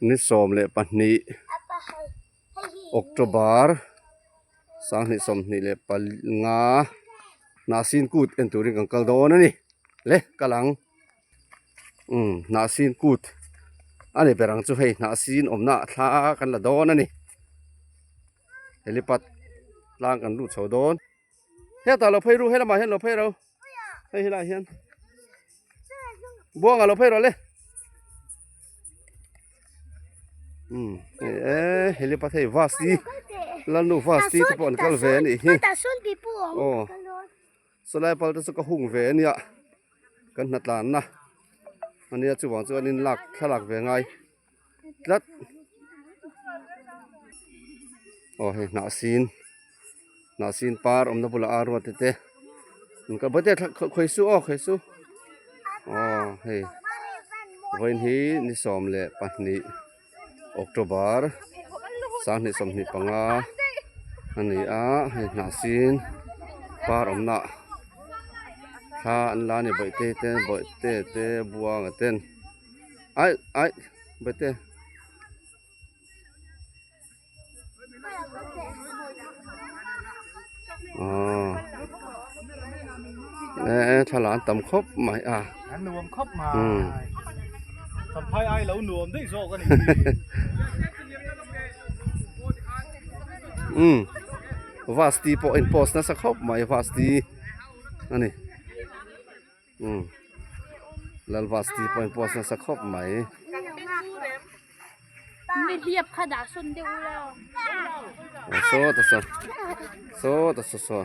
Ni 12 October 2025 Hnahsin kut en turin kan kal dawn a ni le kal ang umm Hnahsin kut a ni ber ang chu hei Hnahsin awmna ah thla kan la dawn a ni helipad tlang kan lut chho dawn. Hetah lo phei ru helamah hian lo phei ro hei helaiah hian buangah lo phei rawh le umm hei e helipad hei vas hi lalnu vas te pawh an kal ve a nih hi aw sawlai pal te chu ka hung ve a nia kan hnatlanna ania chuvang chuan in lak thlalak ve ngai. tlat aw hei hnah sin hnah sin par awmna bulah a ruat te te ka bawihte khawi su aw khawi su aw hei vawiin hi ni 12 October 2025 a ni a hei hnah sin par awmna thla an la a ni bawihte te bawihte te buanga ten. Ai ai bete. Aw. E thla an tam khawp mai a. An nuam khawp mai. Champhai ai lo nuam daih zawk a ni. Um. Vasti pawh in post nasa khawp mai vasti a ni. Umm Lalvasti pawh in post nasa khawp mai. Mihliap kha dah sawn deuh ula. Aw saw ta saw saw ta saw saw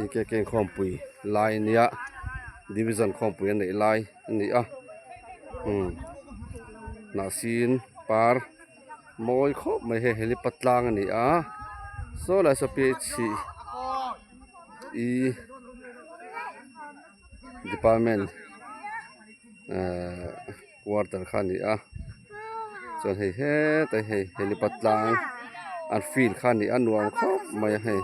i ke keng khawmpui lai ania division khawmpui a neih lai a ni a umm hnahsin par mawi khawp mai hei helipad tlang a ni a saw lai saw ph i department ehh quarter kha a ni a chuan hei hetah hi hei helipad tlang an field kha a ni a nuam khawp mai a hei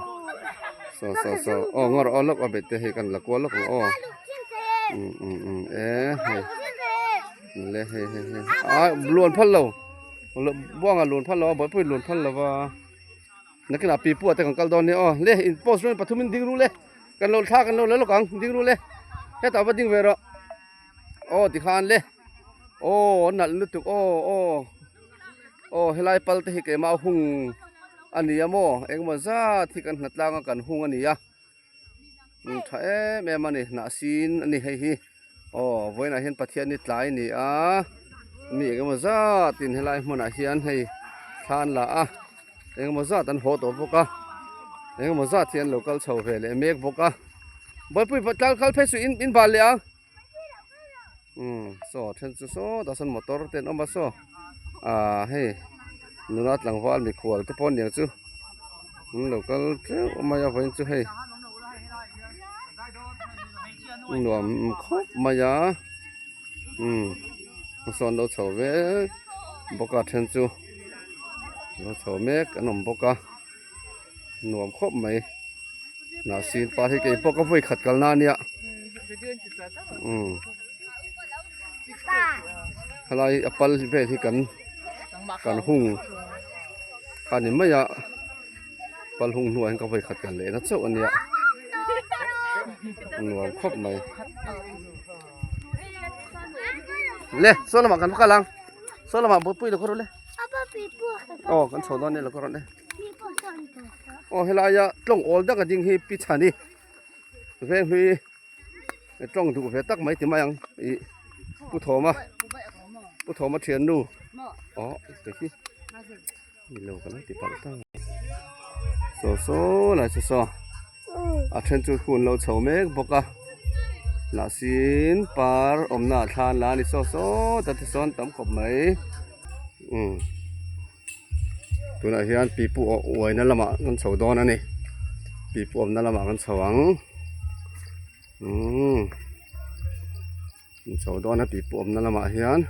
saw saw saw aw ngaw rawh aw lawk a bete te hei kan la kual lawk ang aw umm umm umm e hei le hei hei hei ah luan phal lo buanga luan phal lo a bawihpui luan phal lo va. Nakinah pi pua te kan kal dawn nia aw le in post rawng pathumin ding ru le kan lo thla kan lo la lawk ang ding ru le hetah va ding ve rawh aw tikhan le aw nalh lutuk aw aw aw helai pal te hi keimah hung a ni a maw engemaw zat hi kan hnatlang a kan hung a ni a. Tha em em a ni hnah sin a ni hei hi aw vawiinah hian Pathian hi tlai a ni a mi eng emaw zat in helai hmunah hian hei thla an la a eng emaw zat an haw tawh bawk a eng emaw zat hi an lo kal chho ve leh mek bawk a bawihpui kal kal phei suh in in bal leh ang umm saw then chu sawtah sawn motor te an awm a saw ah hei nula tlangval mikhual te pawh aniang chu an lo kal teuh mai a vawiin chu hei nuam khawp mai a umm sawn lo chho ve bawk a then chu lo chho mek an awm bawk a nuam khawp mai. Hnahsin par hi kei pawh ka vawi khat kalna a nia umm helai a pal vel hi kan kan hung kha ni mai a pal hung hnuah hian ka vawi khat kal leh na chauh a nia nuam khawp mai le saw lamah kan va kal ang saw lamah buaipui lo khaw rawh le aw kan chho dawn nia lo khaw rawh le. Aw helaia tlawng awl deuh a ding hi pi chhani veng hi tlawng duh ve tak mai ti mai ang ih pu thawma pu thawma thiannu aw te hi ni lo kan ti palh ta saw saw lai saw saw a then chu hun lo chho mek bawk a hnahsin par awmna ah thla an la a ni saw saw ta te sawn tam khawp mai umm. Tunah hian pipu uaina lamah kan chho dawn a ni pipu awmna lamah kan chho ang umm kan chho dawn a pipu awmna lamah hian.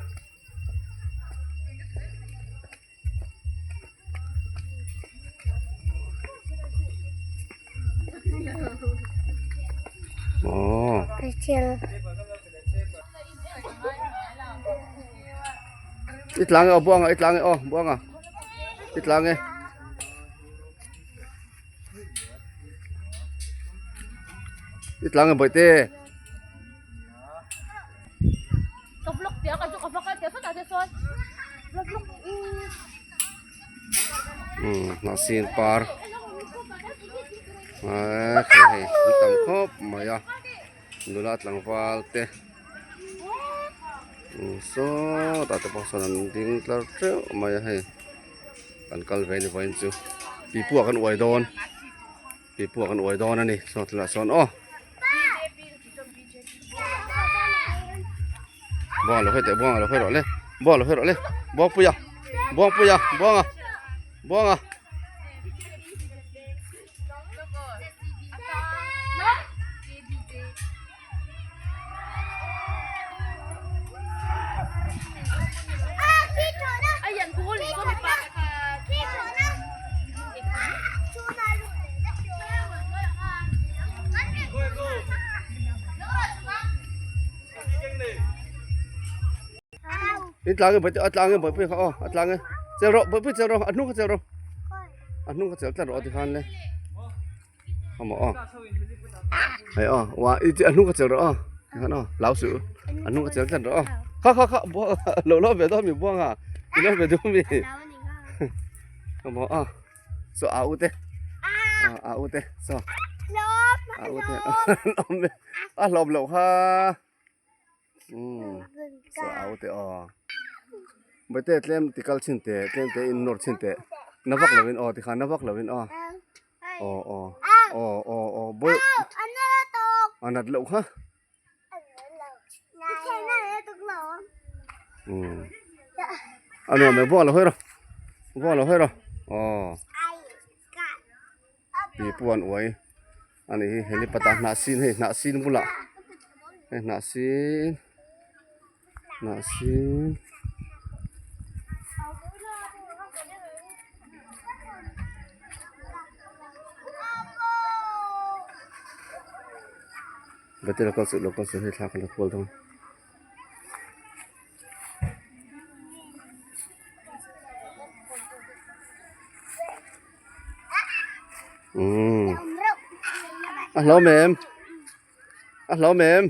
Aw. I tlang e aw buanga i tlang e aw buanga i tlang e. I tlang e bawihte. Ka vlog tia ka chu ka vlog a tia sawtah te sawn vlog vlog Umm hnahsin par aaa hei hei an tam khawp mai a nula tlangval te umm sawtah te pawh sawn an ding tlar teuh mai a hei kan kal ve a ni vawiin chu pipu ah kan uai dawn pipu ah kan uai dawn a ni saw tunah sawn aw. Buanga lo hawi teh buanga lo hawi rawh le buanga lo hawi rawh le buangpuia buangpuia buanga buanga. In tlang e bawihte a tlang e bawihpui kha aw a tlang e chel rawh bawihpui chel rawh a hnung kha chel rawh a hnung kha chel tlat rawh tikhan le amaw aw hei aw ua i a hnung kha chel rawh aw tikhan aw hlau suh a hnung kha chel tlat rawh aw kha kha kha buang lo lo ve dawn mi buanga i lo ve dawn mi amaw aw. Saw a u te a u te saw a u te a hlawm loh kha umm saw a u te aw bawihte tlem ti kal chhin teh tlem te in nawr chhin teh na vak lovin aw tikhan na vak lovin aw aw aw aw aw aw bawi a nat loh kha. A nuam e buang lo hawi rawh buang lo hawi rawh aw pi puan uai a nih hi helipad ah hnah sin hei hnah sin bulah hei hnah sin hnah sin. Bate lo kal suh lo kal suh hei thla kan la kual dawn. Umm a hlauhawm em a hlauhawm em.